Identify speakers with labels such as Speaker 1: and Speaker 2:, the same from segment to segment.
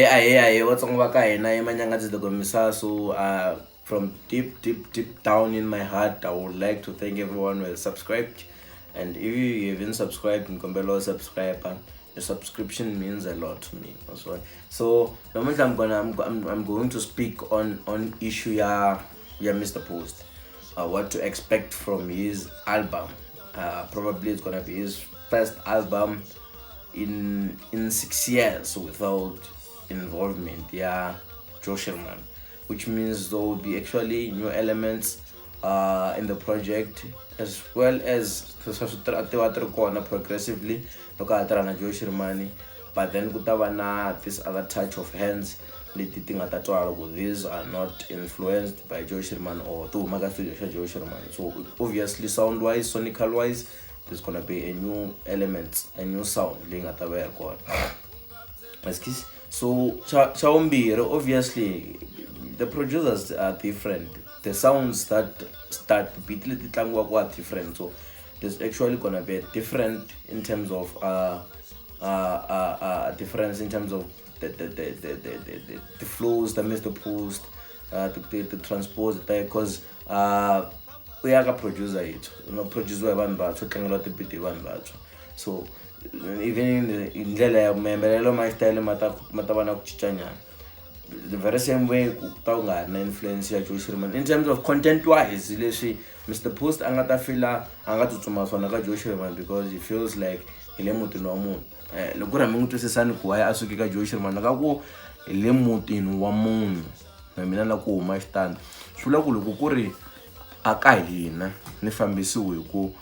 Speaker 1: Ahee, ahee, Vatsonga va ka hina eManyangadzi Dogomisaso. From deep, deep, deep down in my heart, I would like to thank everyone who has subscribed. And if you haven't subscribed, nkombela subscribe. Your subscription means a lot to me as well. So namuntlha I'm going to speak on issue ya Mr. Post. What to expect from his album. Probably it's gonna be his first album in 6 years without involvement ya Joe Shirimani, which means there will be actually new elements in the project, as well as ti va ti ri kona progressively loko a ha tirha na Joe Shirimani, but then ku ta va na this other touch of hands leti ti nga ta twala ku these are not influenced by Joe Shirimani or ti huma ka studio xa Joe Shirimani. So obviously, sound wise, sonical wise, there's gonna be a new elements, a new sound leyi nga ta va yi ri kona. Excuse. So xa vumbirhi, obviously the producers are different. The sounds that start beat leti tlangiwaka are different, so there's actually gonna be a different in terms of difference in terms of the flows that Mr. Post, the transpose, because u ya ka producer yethu no produce hi vanhu vantshwa, tlangeriwa ti-beat hi vanhu vantshwa. So even hi ndlela ya mayimbelelo, ma xitayele ma ta va na ku cincanyana. The very same way ku ta ku nga ri na influence ya Joe Shirimani in terms of content wise, leswi Mr Post a nga ta fila a nga tsutsuma swona ka Joe Shirimani, because he feels like hi le mutini wa munhu. Loko ku ri mi n'wi twisisani ku why a suke ka Joe Shirimani, ka ku hi le mutini wa munhu na mina la ku huma xitandi, swi vula ku loko ku ri a ka hina ni fambisiwe hi ku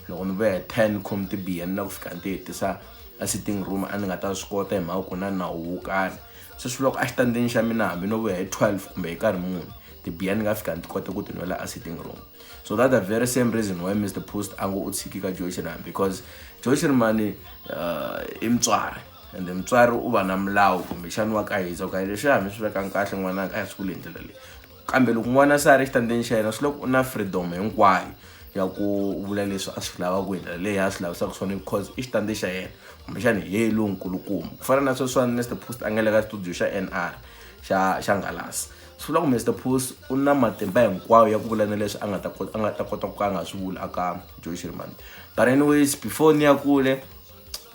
Speaker 1: loko ni vuya hi 10 khomi tibiya ni la ku fika ni ti hetisa a sitting room, a ni nga ta swi kota hi mhaka ku na nawu wo karhi. Se swi vula ku exitandini xa mina, hambi no vuya hi 12 kumbe hi nkarhi muni, tibiya ni nga fika ni ti kota ku ti nwela a sitting room. So that's the very same reason why Mr Post a ngo u tshiki ka Joe Shirimani, because Joe Shirimani i mutswari, and mutswari u va na milawu kumbexani wa kahisa ku leswi mi swi vekanga kahle n'wananga, a hi swi vuli hi ndlela leyi. Kambe loko n'wana se a ri xitandini xa yena, swi loko u na freedom hinkwayo ya ku vula leswi a swi lavaka hi ndlela leyi a swi lavisaka swona, because i xitandi xa yena, kumbexani hi yena lonkulukumba. Ku fana na sweswiwani Mr Post a nga le ka studio xa NR xa Ngalasi, swi vula ku Mr Post u na matimba hinkwayo ya ku vula na leswi a nga ta kota ku ka a nga swi vuli aka Joe Shirimani. But anyways, before ni ya kule,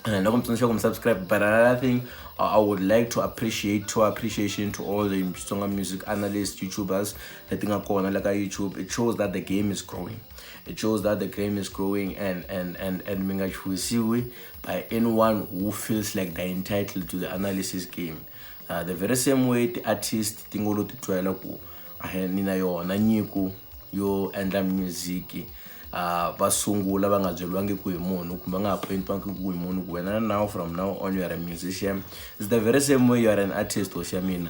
Speaker 1: loko mi tsundzuxa ku mi subscribe. But another thing, I would like to appreciate to appreciation to all the Xitsonga music analysts, YouTubers leti nga kona la ka YouTube. It shows that the game is growing. It shows that the game is growing and mi nga chuhisiwi by anyone who feels like they're entitled to the analysis game. The very same way ti-artist ti ngo lo ti twela ku ahe ni na yona nyiko yo endla music, va sungula va nga byeriwangi ku hi munhu kumbe va nga appointiwangi ku hi munhu ku wena now, from now on, you are a musician. It's the very same way you are an artist, hosi ya mina.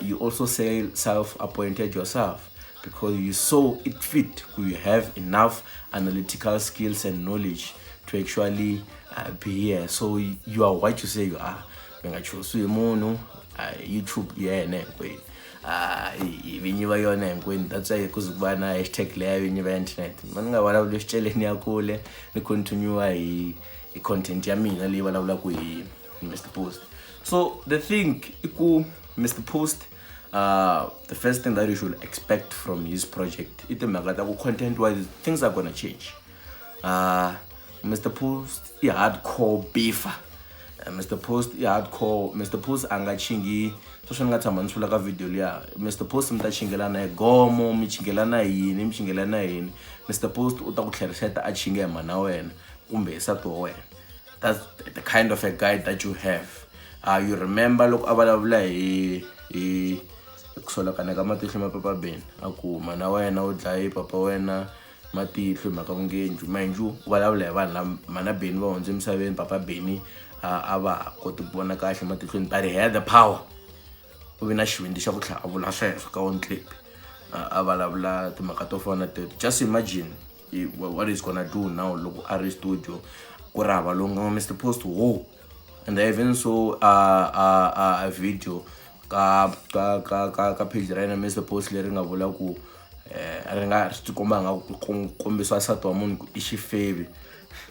Speaker 1: You also say self-appointed yourself because you saw it fit ku you have enough analytical skills and knowledge to actually be here. So you are what you say you are. Mi nga chuhisi hi munhu. YouTube ya yena hinkwenu, vinyi va yona hinkwenu. That's why ku ze ku va na hashtag leya vinyi va internet. Ma ni nga vulavuli xiceleni ya kule, ni continue hi content ya mina leyi vulavulaka hi Mr Post. So the thing i ku Mr Post, the first thing that you should expect from his project i timhaka ta ku content wise things are gonna change. Mr Post i hardcore beefer. Mr Post i hardcore. Mr Post a nga chingi sweswo ni nga tshama ni swi vula ka video liya. Mr Post mi ta chingelana hi gomo, mi chingelana hi yini, mi chingelana hi yini, Mr Post u ta ku tlheriseta a chinge hi mhana wena kumbe hi nsati wa wena. That's the kind of a guy that you have. You remember loko a vulavula hi ku solakana ka matihlo ma papa Beni, a ku mana wena u dlaye papa wena matihlo hi mhaka ku nge mind you, u vulavula hi vanhu lava mana Beni va hundze emisaveni, papa Beni a va ha koti ku vona kahle matihlweni, but he had the power, u vi na xivindzi xa ku tlhela a vula sweswo ka one clip, a vulavula timhaka to fana na teto. Just imagine what he's gonna do now loko a ri studio ku ri hava lowu nga Mr Post wo. And I even saw a video ka page ra yena Mr Post leri nga vula ku ri nga swi tikomba nga ku kombisa nsati wa munhu ku i xifevi,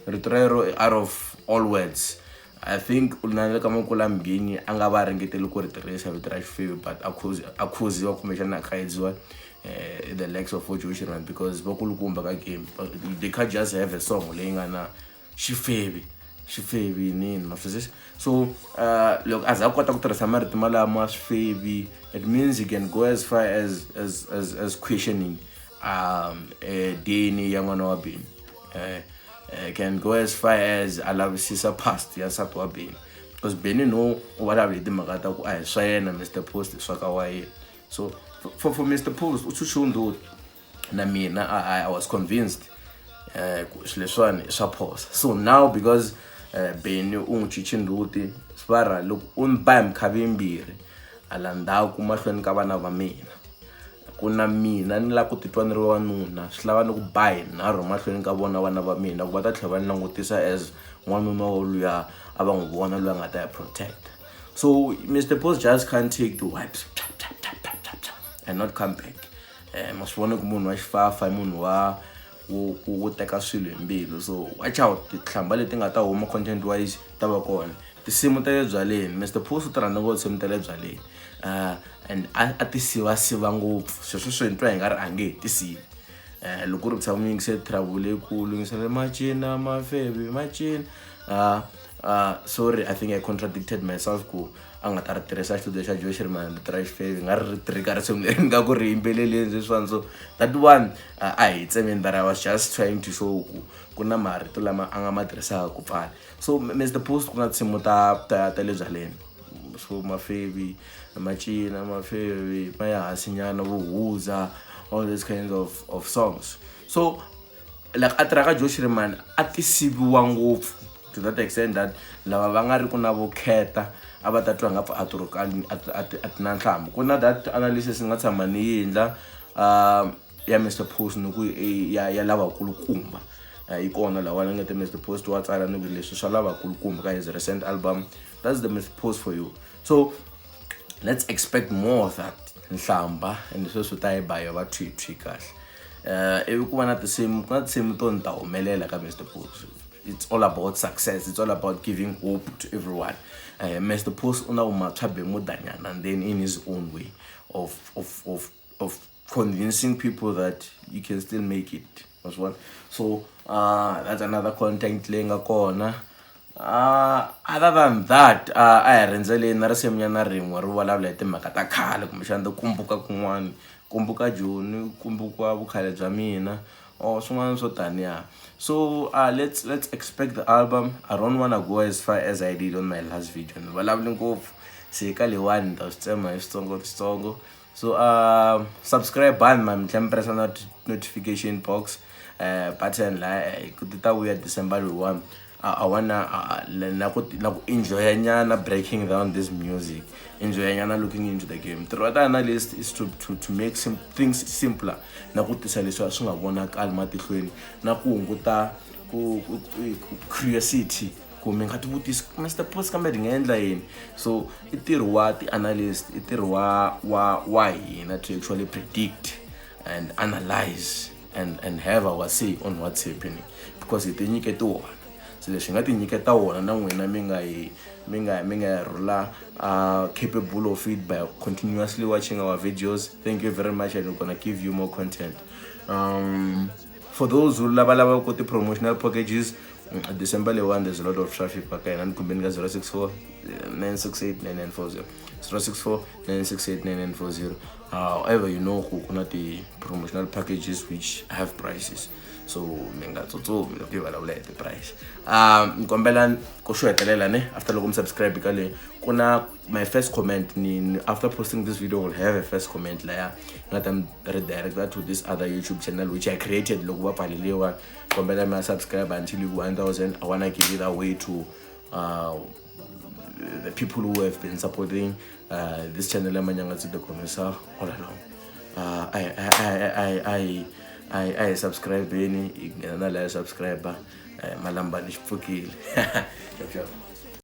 Speaker 1: rito rero out of all words. I think na le ka Makula Mgini a nga va ringeteli ku ri tirhisa vito ra xifevi, but a khuziwa kumbexana a khayidziwa the likes of Joe Shirimani, because vakulukumba ka game, they can't just have a song leyi nga na xifevi, xifevi nini, ma swi. So loko a za a kota ku tirhisa marito malama swifevi, it means he can go as far as questioning DNA ya n'wana wa Benny, can go as far as a lavisisa past ya nsati wa Benny, because Benny no u vulavula hi timhaka ta ku a hi swa yena Mr Post, swa ka wa yena. So for Mr Post u chuchu ndzhuti na mina I was convinced ku swilo leswiwani swa phosa. So now because Benny u n'wi chichi ndzhuti svara, loko u ni ba hi mikhavi yimbirhi hala ndzhaku mahlweni ka vana va mina, ku na mina ni lava ku titwa ni ri wanuna, swi lava ni ku ba hi nharhu mahlweni ka vona vana va mina, ku va ta tlhela va ni langutisa as n'wanuna wo luya a va n'wi vona loyi a nga ta ya protect. So Mr Post just can't take the wipes tap, tap, tap, tap, tap, tap, and not come back. Ma swi vona ku munhu wa xifafa i munhu wa wo teka swilo hi mbilu. So watch out, tihlamba leti nga ta huma content wise ta va kona. Tinsimu ta le byaleni, Mr Post u ti rhandza ngopfu tinsimu ta le byaleni, and a ti sivasiva ngopfu. Sweswo swi ni twa hi nga ri a nge he tisivi. Loko ku ri ku tshama u yingisele trouble leyikulu, yingisele macina mafevi macina. Sorry, I think I contradicted myself ku a nga ta ri tirhisa xitudio xa Joe Shirimani vito ra xifevi, nga ri ri ka risimu leri ni nga ku ri yimbeleleni sweswiwani. So that one a hi tsemeni, but I was just trying to show ku ku na marito lama a nga ma tirhisaka ku pfala. So Mr Post ku na tinsimu ta le byaleni, so mafevi macina mafevi ma ya hansi nyana, vuhuza, all these kinds of songs. So like a tirha ka Joe Shirimani a ti siviwa ngopfu to that extent that lava va nga ri ku na vukheta a va ta twa nga pfa a ti a ti na nhlamu. Ku na that analysis ni nga tshama ni yi endla ya Mr Post, ni ku ya lavakulukumba yi kona lawa ni nga te Mr Post wa tsala, ni ku leswi swa lavakulukumba ka his recent album. That's the Mr Post for you. So let's expect more of that nhlamba, and sweswi ta yi ba yo va thwi kahle. Ivi ku va na tinsimu, ku na tinsimu to ni ta humelela ka Mr Post. It's all about success, it's all about giving hope to everyone. Mr Post u na vumatshwa bemudanyana, and then in his own way of convincing people that you can still make it as well. So that's another content leyi nga kona. Other than that, a hi rhendzeleni na risimunyana rin'we ri vulavula hi timhaka ta khale, kumbexana ti kumbuka kun'wani, kumbuka Joni, kumbuka vukhale bya mina or swin'wana swo taniya. So let's expect the album. I don't wanna go as far as I did on my last video, ni vulavuli ngopfu, se ka leyiwani ni ta swi tsema hi switsongo switsongo. So subscribe bani ma mi tlhela mi pressa notification box button la ku ti ta vuya December loyiwani. I wanna na ku enjoy nyana breaking down this music, enjoy nyana looking into the game. Ntirho wa ti-analyst is to make some things simpler, na ku tisa leswi a swi nga vonakali matihlweni, na ku hunguta ku curiosity ku mi nga tivutisi Mr Post kambe ri nga endla yini. So i ntirho wa ti-analyst, i ntirho wa hina to actually predict and analyze and have our say on what's happening, because hi ti nyikete wona. So leswi hi nga ti nyiketa wona na n'wina mi nga rhula capable of it by continuously watching our videos. Thank you very much, and we're gonna give you more content. For those who lava lava ku ti-promotional packages, December leyiwani there's a lot of traffic ka hina. Ni khumbeni ka 064 968 9940, 064 968 9940. However, you know ku na ti-promotional packages which have prices, so mi nga tsutsumi loko hi vulavula hi ti-price. Ni kombela ku xo hetelela ne, after loko mi subscribe ka leyi, ku na my first comment ni after posting this video will have a first comment laya nga ta mi redirecta to this other YouTube channel which I created loko va pfaleliwa. Kombela mi ya subscribe until you 1000. I wanna give it away to the people who have been supporting this channel ya Manyangatsi the Connoisseur all along. I subscribe-eni, hi nghena na laya subscriber, malambani xi pfukile. Xap, xap.